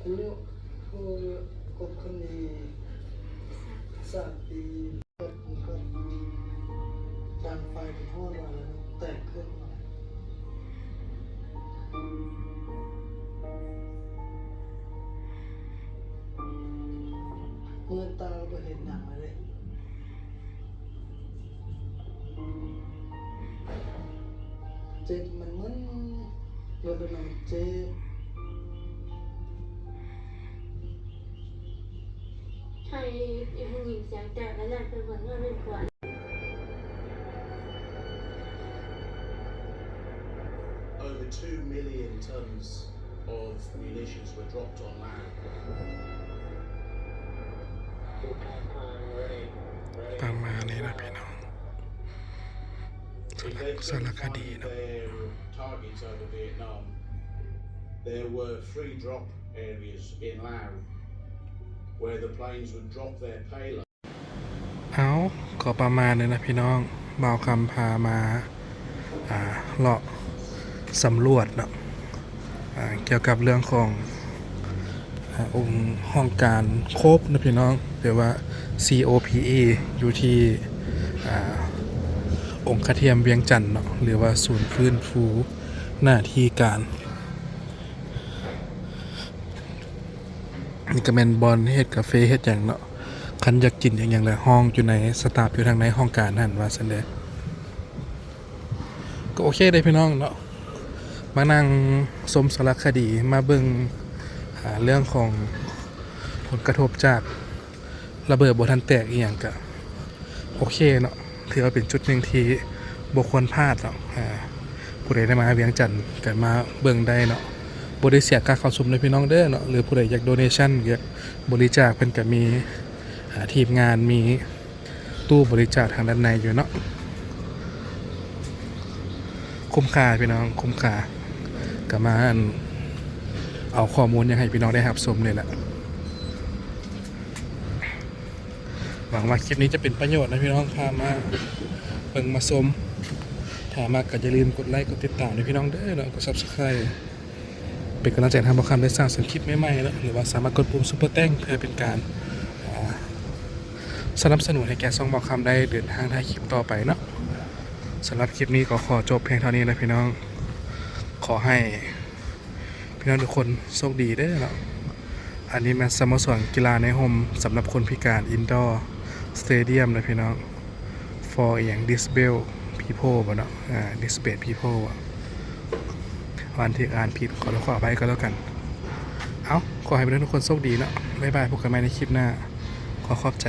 ລູກຜູ້ກົບຄົນນີ້ສາມປີ ດັງໄຟເປັນຮ້ອນວ່າແລ້ວແຕກຂຶ້ນມາ ເມື່ອຕາບໍ່ເຫັນຫຍັງເລີຍ. ເຈັບ ມັນມຶນ ເລີຍເປັນໜັງເຈັບ. ໃຫ້ອີ່ຜູ້ຍິງສຽງແຕກແລ້ວແລ່ນໄປເບິ່ງວ່າແມ່ນຂວາ. Over two million tons of munitions were dropped on Laos. ປະມານນີ້ນະພີ່ນ້ອງ ສາລະ ສາລະຄະດີເນາະ. If they couldn't find their targets over Vietnam, there were three drop areas in Laos where the planes would drop their payload. ເອົາ ກໍປະມານນີ້ນະພີ່ນ້ອງ, ບ່າວຄຳພາມາ ອ່າ ເລາະສຳຫຼວດເນາະ ອ່າ ກ່ຽວກັບເລື່ອງຂອງ ອ່າ ອົງຫ້ອງການໂຄບນະພີ່ນ້ອງ ຫຼືວ່າ ຊີໂອພີເອ ຢູ່ທີ່ ອ່າ ອົງຄະທຽມວຽງຈັນເນາະ ຫຼືວ່າສູນຟື້ນຟູໜ້າທີ່ການ. ນີ້ກະແມ່ນບ່ອນເຮັດກາເຟເຮັດຫຍັງເນາະ, ຄັນຢາກກິນຢາກຫຍັງແຫຼະ ຮ້ອງຢູ່ໃນ ສະຕາຟຢູ່ທາງໃນຫ້ອງການຫັ້ນວ່າຊັ້ນເດ. ກໍໂອເຄເດ້ພີ່ນ້ອງເນາະ, ມານັ່ງຊົມສາລະຄະດີ ມາເບິ່ງ ອ່າ ເລື່ອງຂອງຜົນກະທົບຈາກ ລະເບີດບໍ່ທັນແຕກອີ່ຫຍັງກະໂອເຄເນາະ, ຖືວ່າເປັນຈຸດໜຶ່ງທີ່ບໍ່ຄວນພາດເນາະ. ອ່າ ຜູ້ໃດໄດ້ມາວຽງຈັນກະມາເບິ່ງໄດ້ເນາະ, ບໍ່ໄດ້ເສຍຄ່າເຂົ້າຊົມເດີພີ່ນ້ອງເດີເນາະ. ຫຼືຜູ້ໃດຢາກໂດເນຊັນ ຢາກບໍລິຈາກ ເພິ່ນກະມີ ອ່າ ທີມງານ ມີຕູ້ບໍລິຈາກທາງດ້ານໃນຢູ່ເນາະ. ຄຸ້ມຄ່າພີ່ນ້ອງ ຄຸ້ມຄ່າ, ກະມາ ອັນ ເອົາຂໍ້ມູນຫຍັງໃຫ້ພີ່ນ້ອງໄດ້ຮັບຊົມນີ້ແຫຼະ. ຫວັງວ່າຄລິບນີ້ຈະເປັນປະໂຫຍດນະພີ່ນ້ອງ, ພາມາເບິ່ງມາຊົມ. ຖ້າມັກກໍຢ່າລືມກົດໄລກ໌ ກົດຕິດຕາມໃຫ້ພີ່ນ້ອງເດີເນາະ, ກົດ Subscribe ເປັນກຳລັງໃຈໃຫ້ບ່າວຄຳໄດ້ສ້າງສັນຄລິບໃໝ່ໆເນາະ, ຫຼືວ່າສາມາດກົດປຸ່ມ Super Thanks ເພື່ອເປັນການ ອ່າ ສະໜັບສະໜູນໃຫ້ແກ່ຊ່ອງບ່າວຄຳໄດ້ເດີນທາງຖ່າຍຄລິບຕໍ່ໄປເນາະ. ສຳລັບຄລິບນີ້ກໍຂໍຈົບພຽງເທົ່ານີ້ນະພີ່ນ້ອງ, ຂໍໃຫ້ ພີ່ນ້ອງທຸກຄົນໂຊກດີເດີເນາະ. ອັນນີ້ແມ່ນສະໂມສອນກິລາໃນຮົ່ມສຳລັບຄົນພິການ Indoor Stadium ນະພີ່ນ້ອງ, for ອີ່ຫຍັງ Disable People ບໍ່ເນາະ, ອ່າ Disable People ອະ. ອ່ານຖືກອ່ານຜິດ ຂໍໂທດຂໍອະໄພກໍແລ້ວກັນ. ເອົ້າ ຂໍໃຫ້ພີ່ນ້ອງທຸກຄົນໂຊກດີເນາະ. ບາຍບາຍ, ພົບກັນໃໝ່ໃນຄລິບໜ້າ. ຂໍຂອບໃຈ.